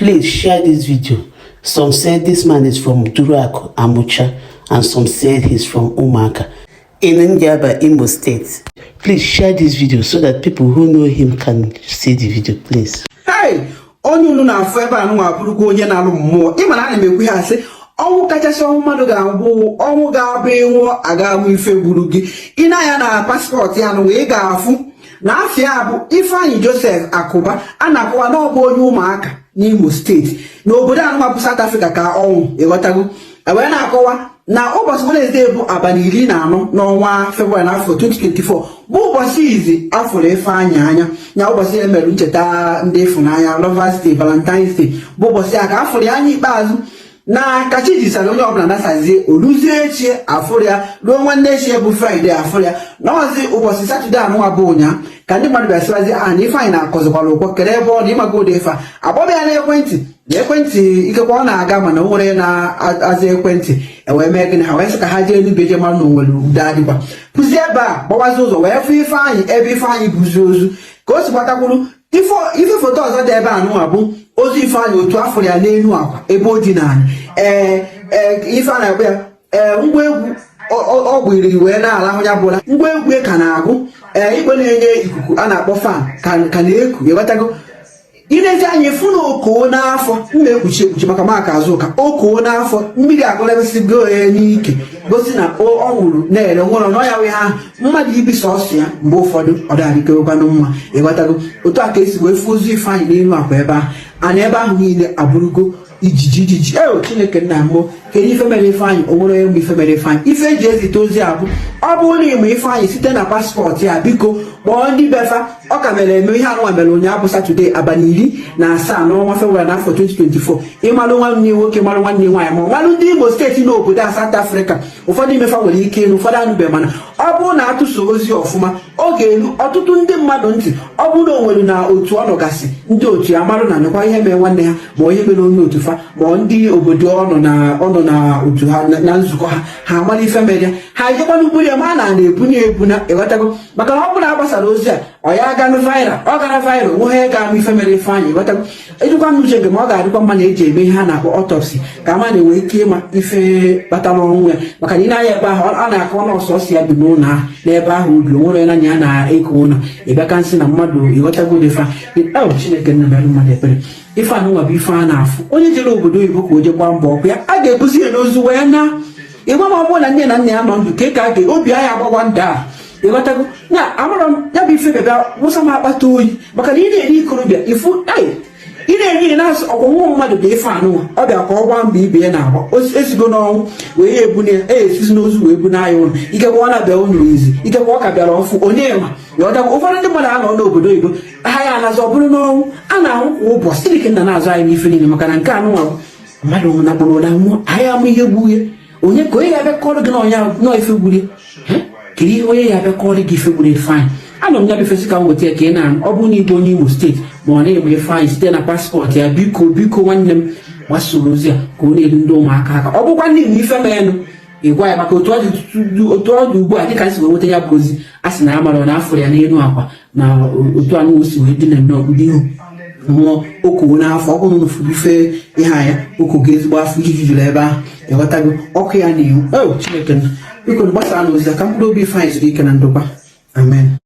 Please share this video. Some said this man is from Duruaku, Amucha, and some said he's from Umuaka in Njaba, Imo State. Please share this video so that people who know him can see the video, please. Hei, onye unu na-afụ ebe a nụnwa abụrụgo onye na-alụ mmụọ. Ịma na ana m ekwu ha asị, ọnwụ kachasị ọnwụ mmadụ ga-abụ ọnwụ ga-abụ ịnwụọ aga amụ ife gburu gị. Ị na-anya na passport ya nụnwa, ị ga-afụ na afịa bụ Ifeanyị Joseph Akụba. A na-akọwa na ọ bụ onye Ụmụaka n'Imo Steeti, n'obodo anụnwa bụ South Africa ka ọnwụ. Ịghọtago? Wee na-akọwa na ụbọchị Wednesday bụ abalị 14 n'ọnwa Febrụwarị n'afọ 2024 bụ ụbọchị izi afụrụ Ifeanyị anya ya. Ụbọchị emerụ ncheta ndị ịfụnanya, Lovers Day, Valentine's Day, bụ ụbọchị a ka afụrụ ya anya ikpeazụ. Na kachi jisara onye ọbụla nasazie oluzie echi afụrụ ya, ruo nwanne echi bụ Friday afụrụ ya. N'ọzi ụbọchị Saturday anụnwa bụ ụnyaa ka ndị mmadụ bịasịrazi a na Ifeanyị na-akọzikwara ụkwọ kere ebe ọ na ịmago ụdị ife a akpọba ya n'ekwentị na ekwentị. Ikekwe ọ na-aga, mana o nwere na-aza ekwentị. Ewee mee gịnị? Ha wee sị ka ha jee eluigwe jee mara na onwere udo adịkwa. Pụzi ebe a gbawazi ụzọ wee fụ Ifeanyị ebe Ifeanyị bụzi ozu ka o si gbatakwuru. Ife foto ọzọ dị ebe a nụnwa bụ ozu Ifeanyị, otu afụrụ ya n'elu akwa ebe o dina. Ee ee, ife a na-akpọ ya, ee, ngwa egwu ọ gbiriri wee na-alahụ ya bụla ngwa egwu ka na-agụ. Ee, igwe na-enye ikuku a na-akpọ fan ka na-eku. Ịghọtago? Ilezi anya ịfụ na okoo n'afọ mma ekpuchi ekpuchi maka maka azụ ka okoo n'afọ mmiri agụlebesigo ya n'ike, gosi na ọ nwụrụ na-ere nwụrụ na ọya wee ha mmadụ ibi sọsọ ya. Mgbe ụfọdụ ọ dịghịkewekwanụ mma. Ịghọtago? Otu a ka esi wee fụ ozu Ifeanyị n'elu akwa ebe ahụ. Ana ebe ahụ niile abụrụgo ijiji ijiji. E, Chineke nna mbụ, kedu ife mere Ifeanyị? O nwere onye ife mere Ifeanyị? Ife eji ezite ozi a bụ, ọ bụrụ na ịma Ifeanyị site na passport ya, biko kpọọ ndị befa. Ọ ka mere eme ihe anụnwa mere ụnyaahụ bụ Saturday, abalị 17 n'ọnwa Febrụwarị n'afọ 2024. Ịmalụ nwanne nwoke, malụ nwanne nwaanyị, ma ọ malụ ndị Imo Steeti n'obodo a South Africa, ụfọdụ imefa nwere ike ịnụ, ụfọdụ anụbe. Mana ọ bụrụ na atụso ozi ọfụma, ọ ga-eru ọtụtụ ndị mmadụ ntị. Ọ bụrụ na o nwere na otu ọ nọgasị, ndị otu ya marụ na nụkwa ihe mere nwanne ha, ma ihe mere onye otu fa, ma ndị obodo ọ nọ na ọ nọ na otu ha na nzukọ ha, ha amara ife mere ya, ha ejekwa n'ukpuru ya ma na na-ebunye ebuna. Ịghọtago? Maka na ọ bụrụ na a gbasara ozi a, ọ ya ganụ viral, ọ gara viral, onwe ha ga-amụ ife mere Ifeanyị. Ịghọtago? Ejikwa m uche nke ma ọ ga-adịkwa mma na eji eme ihe a na-akpọ autopsy ka ama na-enwe ike ịma ife kpatara ọnwụ ya. Maka na ị na-anya ebe ahụ, a na-akọ nọọsụ ọsọ ya bi n'ụlọ ahụ, n'ebe ahụ obi onwere onye na ya na-eke ụlọ ịbịa ka nsị na mmadụ. Ịghọtago? Dị fa Chineke nna, mere mmadụ ebere. Ife anụnwa bụ ife a na-afụ onye jere obodo oyibo ka o je gbaa mbọ ọkụ ya, a ga-ebuzi ya n'ozu wee na ịgwa ma ọ bụrụ na nne na nna ya nọ ndụ ka a ga obi anyị agbawa ndụ a. Ịghọtago? Na amara m ya bụ ife bịa wụsa m akpata oyi, maka na ị na-eri ikorobịa ifu ị na-eri na-asị ọgwụnwụ mmadụ dị. Ife anụnwa ọ bịa ka ọ gbaa mbọ ibe ya na-agba esigo n'ọnwụ wee ya ebune ya esizi n'ozu wee buna ya ụlọ. Ikekwe ọ na-abịa ụlọ izi, ikekwe ọ ka bịara ọfụ onye ma. Ịghọtago? Ụfọdụ ndị mmadụ anọ n'obodo oyibo ha ya anazi ọ bụrụ n'ọnwụ a na-ahụ kwa ụbọchị. Chineke nna na-azụ anyị n'ife niile, maka na nke anụnwa mmadụ nakpụrụ na nwụọ, anyị amụ ihe gbuo ya. Onye ka onye ga-abịa kọrọ gị n'ọnya nọọ ife gburu ya? Kedu ihe onye ya abịa kọrọ gị ife gburu Ifeanyị? Anọ m ya bifesi ka m weta ya ka ị na-anụ. Ọ bụrụ na ịbụ onye Imo Steeti ma ọ na-eme Ifeanyị site na passport ya, biko, biko, nwanne m, gbasoro ozi a ka ọ na-eru ndị ụmụaka aka. Ọ bụkwa ndị Igbo ife menụ, ịgwa ya maka otu ọ dị ugbu a. Dịka si wee nweta ya bụ ozi, a sị na ya mara na afụrụ ya n'elu akwa na otu anụ o si wee dị na nnọọ ndị ihu nwụọ okwu n'afọ. Ọ bụrụ na ụfụrụ ife ihe anya okwu ga ezigbo afọ ijiji juru ebe ahụ. Ịghọtago? Ọkụ ya na-enwu. O Chineke, biko, gbasaa n'ozi a ka mkpụrụ obi Ifeanyị zuru ike na ndokwa. Amen.